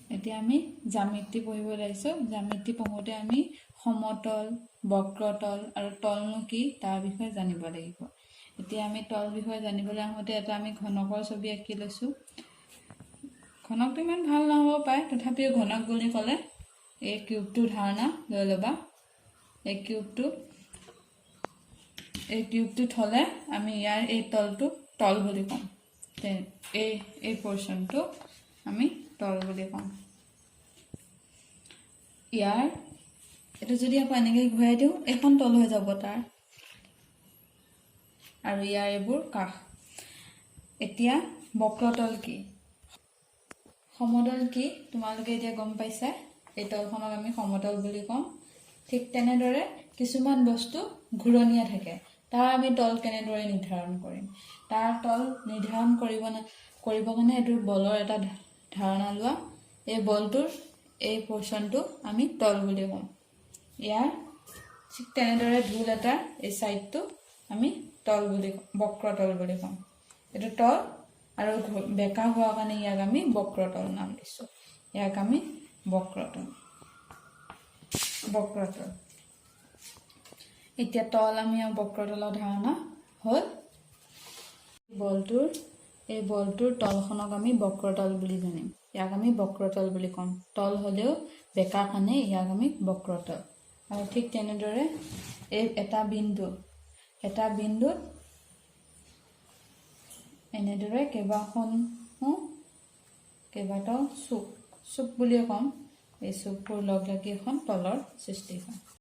এতিয়া আমি জ্যামিতি পঢ়িব লাগিছোঁ। জ্যামিতি পঢ়োঁতে আমি সমতল, বক্ৰতল আৰু তলনো কি তাৰ বিষয়ে জানিব লাগিব। এতিয়া আমি তল বিষয়ে জানিবলৈ আহোঁতে এটা আমি ঘনকৰ ছবি আঁকি লৈছোঁ। ঘনকটো ইমান ভাল নহ'ব পাৰে, তথাপিও ঘনক বুলি ক'লে এই কিউবটোৰ ধাৰণা লৈ ল'বা। এই কিউবটো থ'লে আমি ইয়াৰ এই তলটোক তল বুলি ক'ম। এই এই পৰ্চনটো আমি তল বুলি ক'ম। ইয়াৰ এইটো যদি আকৌ এনেকৈ ঘূৰাই দিওঁ, এইখন তল হৈ যাব তাৰ আৰু ইয়াৰ এইবোৰ কাষ। এতিয়া বক্ৰতল কি, সমতল কি, তোমালোকে এতিয়া গম পাইছা। এই তলখনক আমি সমতল বুলি ক'ম। ঠিক তেনেদৰে কিছুমান বস্তু ঘূৰণীয়া থাকে, তাৰ আমি তল কেনেদৰে নিৰ্ধাৰণ কৰিম? তাৰ তল নিৰ্ধাৰণ কৰিবৰ কাৰণে এইটোৰ বলৰ এটা ধাৰণা লোৱা। এই বলটোৰ এই পৰ্চনটো আমি তল বুলি ক'ম। ইয়াৰ ঠিক তেনেদৰে ঢোল এটাৰ এই ছাইডটো আমি তল বুলি ক'ম, বক্ৰতল বুলি ক'ম। এইটো তল আৰু বেকা হোৱাৰ কাৰণে ইয়াক আমি বক্ৰতল নাম দিছোঁ। ইয়াক আমি বক্ৰতল, বক্ৰতল। এতিয়া তল আমি আৰু বক্ৰতলৰ ধাৰণা হ'ল। এই বলটোৰ তলখনক আমি বক্ৰতল বুলি জানিম। ইয়াক আমি বক্ৰতল বুলি ক'ম। তল হ'লেও বেকা কাৰণে ইয়াক আমি বক্ৰতল। আৰু ঠিক তেনেদৰে এই এটা বিন্দুত এনেদৰে কেইবাটাও চুক, চুক বুলিয়ে ক'ম, এই চুকবোৰ লগ লাগি এখন তলৰ সৃষ্টি হয়।